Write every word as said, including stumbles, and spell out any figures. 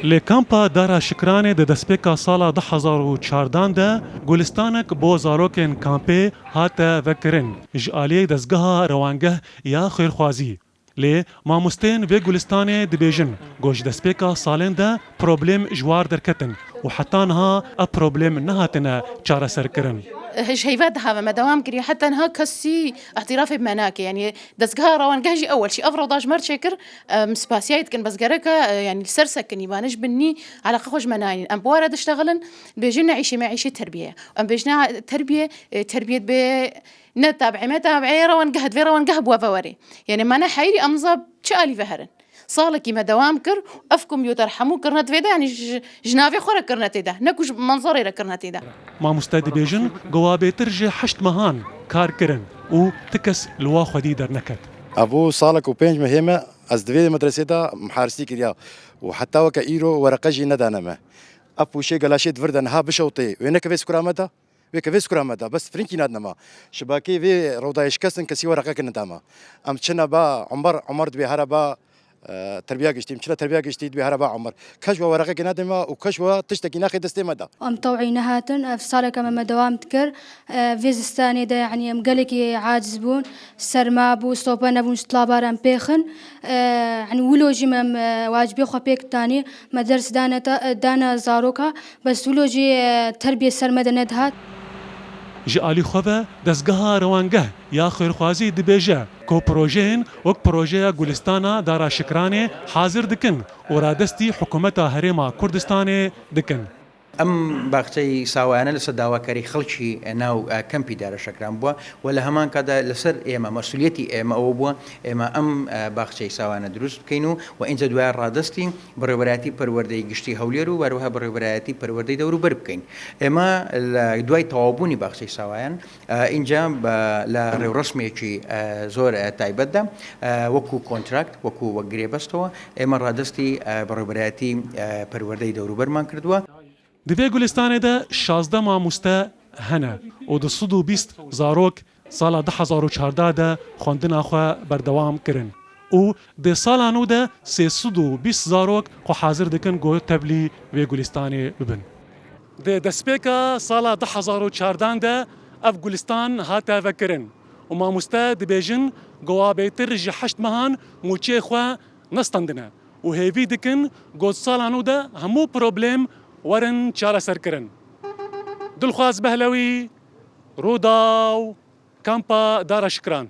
Li kampa Dara Şikranê di destpêka sala du hezar û çardan de gulistanek bo zarokên kampê hate vekirin ji aliyê dezgeha rewangeh ya xêrxwazî. Lê mamosteyên vê gulistanê dibêjin ku ji destpêka salên de problem ji war derketin û heta niha ev problem nehatine çareserkirin. Ji heyva diha ve me dewam kiriye, heta niha kesî îtirafê bi me nake. Yanî dezgeha rewangeh jî ewel jî ev rewda ji me re çêkir, em spasiyayê dikin, bes gereke, e, yanî li ser sekinî, bane ji bin nî eleqe xwe ji me nayînin. Em bi we re diştexilin, dibêjin neîşê me îşê terbiyê ye. Em bêjin terbiyê, e, terbiyê dibê ne tabiê me, tabiê rewangeh, divê rewangeh bi we ve werê. Yanî me ne heyirî em niza çi alî ve herin. Salekî me dewam kir, ev kompûter hemû kirine di vê de, yanî ji, ji navê xwe re kirine tê de, ne ku ji menzerê re kirine tê de. Mamoste dibêjin, ku wa bêtir ji heşt mehan kar kirin û ti kes li wa xwedî derneket. Evo salek û pênc mehê me ez di vê medresê de miharisî kiriya û heta weke îro wereqe jî nedane me. Ev pûşê gelaşê di vir de niha bişewtê, wê neke vê skura me de. Wê ke vê skura me de, bes firinkî nadine me. Şibakê vê rewdayê şikestin kesî wereqeke neda me. Em çine ba Omer, Omer dibê here ba, e, terbiya giştî, em çine terbiya giştî dibê here ba Omer. Kes we wereqeke nade me û kes we tiştekî naxê destê me de. Em tewî nehatin, ev saleke me me dewam dikir. E, vê zistanê de, yanî em gelekî aciz bûn, serma bû, sope nebûn, ji tlabar em pêxin. E, yanî wilo jî me, em, e, wacibê xwe pêk danî. Me ders dane ta-, dane zaroka, bes wilo jî, e, terbiyê ser me de nedihat. Ji alî xwe ve dezgeha rewangeh ya xêrxwazî dibêje ku projeyên wek projeya Gulistana Dara Şikranê hazir dikin û radestî hikûmeta Herêma Kurdistanê dikin. ئەم باخچەی ساوایانە لەسەر داواکاری خەڵکی ناو کەمپی دارە شەکران بووە و لە هەمان کاتدا لەسەر ئێمە، مەسئولیەتی ئێمە ئەوە بووە، ئێمە ئەم باخچەی ساوایانە دروست بکەین و، و ئینجا دوای ڕادەستی بەڕێوەبەرایەتی پەروەردەی گشتی هەولێر و هەروەها بەڕێوەبەرایەتی پەروەردەی دەوروبەر بکەین. ئێمە لە دوای تەواوبوونی باخچەی ساوایان، ئە، ئینجا بە، لە ڕێوڕەسمێکی، ئە، زۆر، ئە، تایبەتدا، ئە، وەکو کۆنتراکت، وەکو وەک گرێبەستەوە، ئێمە ڕادەستی، ئە، بەڕێوەبەرایەتی، ئە، پەروەردەی دەوروبەرمان کردووە. Di vê gulistanê de şazdeh mamoste hene û du sed û bîst zarok sala du hezar û çardeh de xwendina xwe berdewam kirin û di sala nû de sê sed û bîst zarok xwe hazir dikin ku tevlî vê gulistanê bibin. Di destpêka sala du hezar û çardan de ev gulistan hate vekirin û mamoste dibêjin ku wa bêtir ji heşt mehan mûçê xwe nestandine û hêvî dikin ku di sala nû de hemû problem werin çareserkirin. Dilxwaz Behlewî, Rûdaw, Kampa Dara Şikran.